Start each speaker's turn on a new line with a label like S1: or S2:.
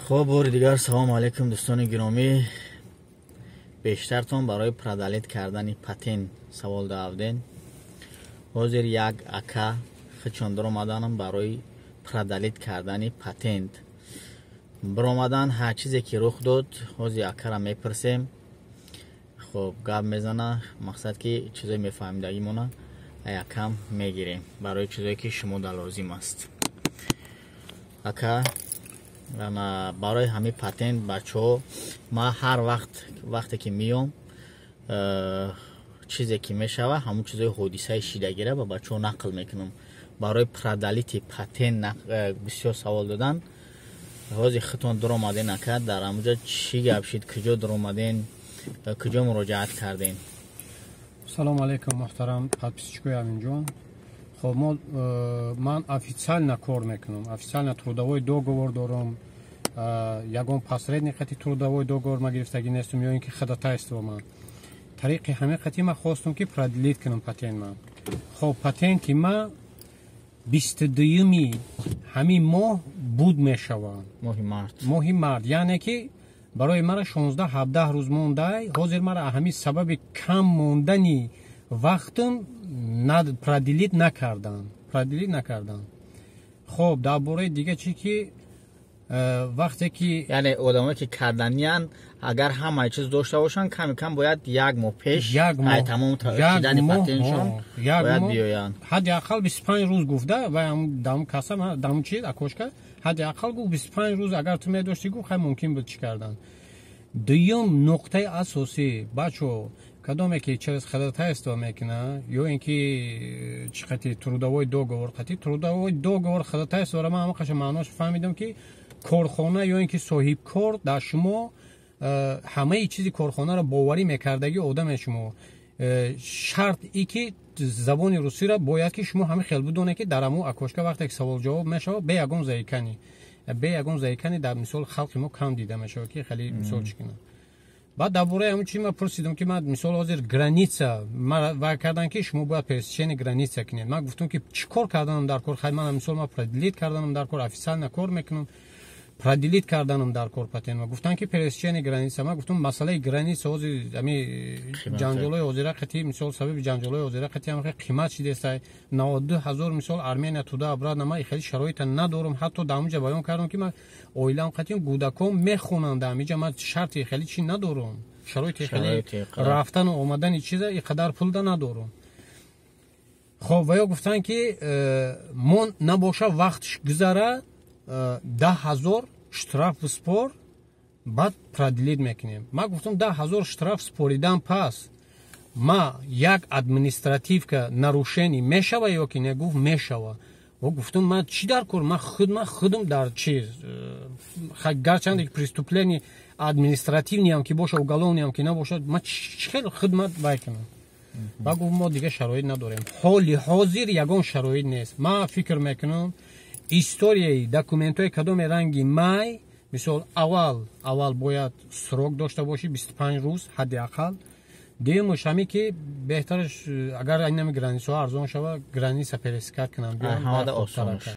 S1: Хоб, бори дигар салому алайкум, дӯстони гиромӣ. Бештартон барои продлить кардани патент савол даавден. Ҳозир як ака хичон даромаданам, барои продлить кардани патент биромадан. Ҳар чизе ки рух дод, ҳозир акара мепурсем. Хоб, гап мезана. Мақсад ки чизои мефаҳмидагимона якам мегирем барои чизое ки шумо да лозим аст. Ака, барои ҳамин патент, бачаҳо, ман ҳар вақт, вақте ки миём, чизе ки мешава, ҳамун чизои ҳодисаи шидагира ба бачаҳо нақл мекунам. Барои продлить патент бисёр савол додан. Ҳозир худтон дуромаден, ака, дар ҳамуҷа чӣ гап шид? Куҷо дуромаден, куҷо муроҷиат кардем?
S2: Салому алайкум, муҳтарам подписчикои Аминҷон. Хоб, мо ман официально кор мекунам, официально трудовой договор дорам. Ягон посредник қати трудовой договор ма гирифтагӣ нестум ё ин ки ходатайство. Ман тариқи ҳамин қати ма хостум, ки продлить кунам патент ма. Хоб, патенти ма 22-юми ҳамин моҳ буд мешавад.
S1: Моҳи март.
S2: Моҳи март, яъне ки барои мара 16-17 рӯз мондай. Ҳозир мара ҳамин сабаби кам мондани вақтам продлить накардан, продлить накардан. Хоб, дар бораи дига чӣ ки вақте ки
S1: Яъне одамое ки карданиян, агар ҳамаи чиз дошта бошанд, ками кам бояд як моҳ пеш тамом шидани патентшон бояд биёянд.
S2: Ҳадди ақал 25 рӯз гуфта ва даму каса, даму чи окошка, ҳадди ақал гуфт, 25 рӯз агар ту медоштӣ, гуфт, хай, мумкин буд чӣ кардан. Дуюм нуқтаи асосӣ, бачо, кадоме ки через ходатайство мекуна ё ин ки чӣ қати трудовой договор, қати трудовой договор ходатайствора ман ҳама маънош фаҳмидам, ки корхона ё ин ки соҳибкор дар шумо ҳамаи чизи корхонаро боварӣ мекардагӣ одаме. Шумо шарт и ки забони русиро бояд ки шумо ҳамин хел бидонед, ки дар ҳамун окошка вақте ки савол-ҷавоб мешавад, бе ягон заиканӣ. Дар мисол халқи мо кам дида мешавад, ки хеле мисол чӣ кунад. Баъд дар бораи ҳамун чи ман пурсидам, ки ман мисол ҳозир граница вай кардан, ки шумо бояд пересечение граница кунед. Ман гуфтам, ки чӣ кор карданам дар кор? Хай, ман мисол ман продлить карданам дар кор, официально кор мекунам, продлить карданам дар кор патент. Ма гуфтам, ки пересечение граница. Ман гуфтам, масъалаи граница ҳозир ами ҷанҷолои ҳозира қати, мисол сабаби ҷанҷолои ҳозира қати ам қимат шидеста, 92 000 мисол Армения туда обратно. Ман хеле шароита надорам. Ҳатто дар ҳамунҷа баён кардам, ки ман оилаам қатим, кӯдаком мехонанд ҳамиҷа, ман шарти хеле чӣ надорам, шароити хеле рафтану омадани чиза и қадар пулда надорам. Хоб, ва ё гуфтанд, ки мо набоша, вақтш гузара, 10 000 штраф биспор, баъд продлить мекунем. Ман гуфтам, 10 000 штраф споридан пас ма як административка нарушение мешава ё ки не? Гуфт, мешава. О, гуфтам, ман чӣ дар кор? Ман худ, ман худам дар чиз, гарчанде преступление административный ам ки боша, уголовный ам ки набошад, ман чӣ хел хидмат вай кунам? Ба гуфт, мо дига шароит надорем, ҳоли ҳозир ягон шароит нест. Ман фикр мекунам, историяи документҳои кадоме ранги май, мисол, аввал бояд срок дошта бошӣ, 25 рӯз ҳадди ақал. Дуюмуш ҳаме ки беҳтараш, агар инами границаҳо арзон шава, граница пересекать кунам.
S1: Ҳамада осон.